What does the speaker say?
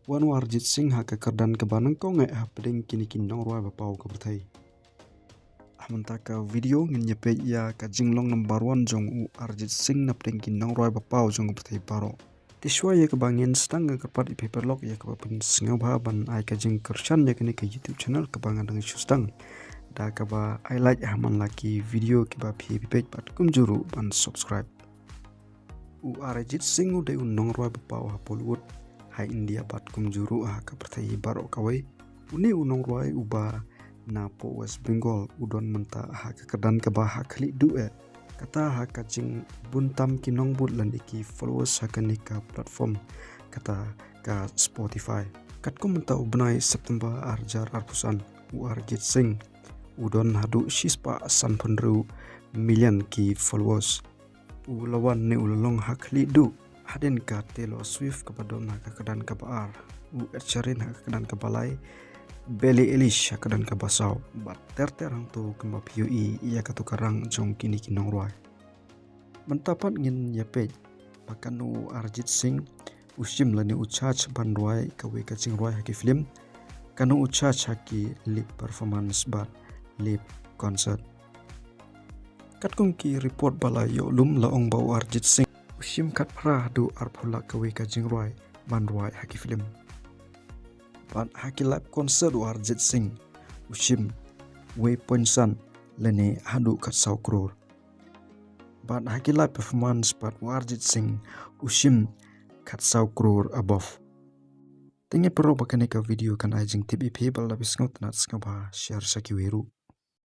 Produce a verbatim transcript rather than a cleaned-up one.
Wan u Arijit Singh ha ka kyrdan kaba nyngkong eh hapdeng kine ki nongrwai ba paw ka pyrthei. Ha mynta ka video ngin ïa peit ïa ka jinglong number one jong u Arijit Singh napdeng ki nongrwai ba paw jong ka pyrthei baroh. Te shuwa ïa kaba ngin sdang, nga kyrpad ïa phi paralok ïa kaba phin sngewbha ban ai ka jingkyrshan ïa kane ka YouTube channel kaba nga dang shu sdang, da kaba ai like ha man la ki video kiba phi peit bad kumjuh ruh ban subscribe. U Arijit Singh u dei u nongrwai ba paw ha Bollywood, ha India bad kumjuh ruh ha ka pyrthei baroh kawei. Une u nongrwai uba na poh West Bengal u don mynta ha ka kyrdan kaba ha khlieh duh eh, kata ha ka jingbun tam ki nongbud lane ki followers ha kane ka platform, kata ka Spotify. Katkum mynta u bnai September ar hajar arphew san, u Arijit Singh u don haduh shispah sanphew hynriew million ki followers. U la wan ne u la long ha khlieh duh hadien ka Taylor Swift kaba don ha ka kyrdan kaba ar, u Ed Sheeran ha ka kyrdan kaba lai, Billie Eilish ha ka kyrdan kaba saw, bad ter ter hangto kumba phi ïohi ïa kato ka rang jong kine ki nongrwai. Mynta pat ngin ïa peit ba kano u Arijit Singh u shim lane u charge ban rwai kawei ka jingrwai ha ki film, kano u charge ha ki live performance bad live concert. Katkum ki report ba la ïoh lum la ong ba u Arijit Singh u shim khatphra haduh arphew lak kawei ka jingrwai ban rwai ha ki film. Bad ha ki live concert u Arijit Singh u shim wei point san lane haduh khatsaw klur. Bad ha ki live performance pat u Arijit Singh u shim khatsaw klur above. Te nga ngeit paralok ba kane ka video kan ai jingtip ïa phi, bad lada phi sngewtynnat sngewbha share sha kiwei ruh.